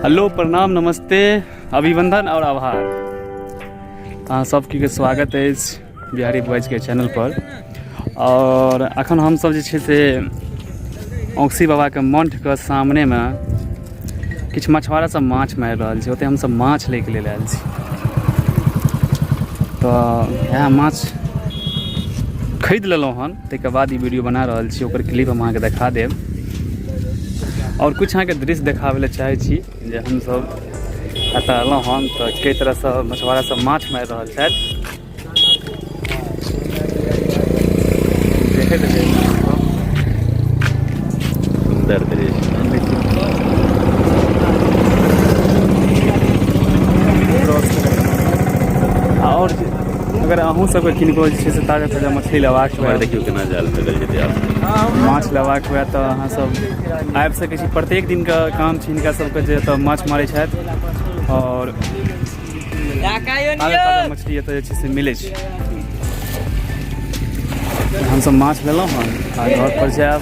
Hello, प्रणाम, नमस्ते, अभिवंदन और आभार। अहाँ सबके स्वागत अछि बिहारी बॉयजके चैनल पर। और अखन हमसब जे छै से औक्सी बाबाके मठके सामनेमे किछु मछुआरा सब माछ मारि रहल छै, ओतय हमसब माछ लैके लेल आयल छी। तऽ इएह माछ खरीद लेलहुँ हन, ताहिके बाद ई वीडियो बना रहल छी। ओकर क्लिप हम अहाँके देखा देब आओर किछु अहाँके दृश्य देखाबै लए चाहै छी जे हमसब एतऽ एलहुँ हन तऽ कई तरहसँ मछुआरा सब माछ मारि रहल छथि। देखैत हेबै। सुंदर दृश्य। देखियौ, आओर अगर अहूँ सबके किनको जे छै से ताजा ताजा मछली लेबाक हुए, देखियौ केना जाल फेकल जेतै आब। माछ लेबाक हुए तऽ अहाँ सब आबि सकै छी। प्रत्येक दिनके काम छै हिनका सबके जे एतऽ माछ मारै छथि आओर ताजा ताजा मछली एतऽ जे छै से मिलै छै। हमसब माछ लेलहुँ हन आ घर पर जायब।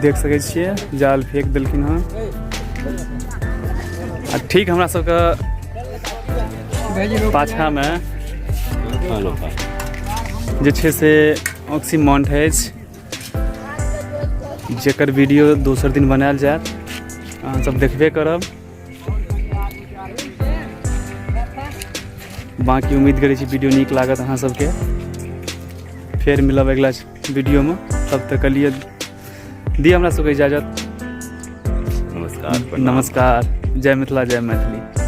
देख सकै छियै, जाल फेंक देलखिन हन आ ठीक हमरा सबके पाछामे जे छै से ऑक्सी माउंट अछि, जेकर वीडियो दोसर दिन बनायल जायत, अहाँ सब देखबे करब। बाँकी उम्मीद करै छी वीडियो नीक लागत अहाँ सबके। फेर मिलब अगिला वीडियोमे, तब तक के लिए दी हमरा सबके इजाजत। नमस्कार। नमस्कार, जय मिथिला, जय मैथिली।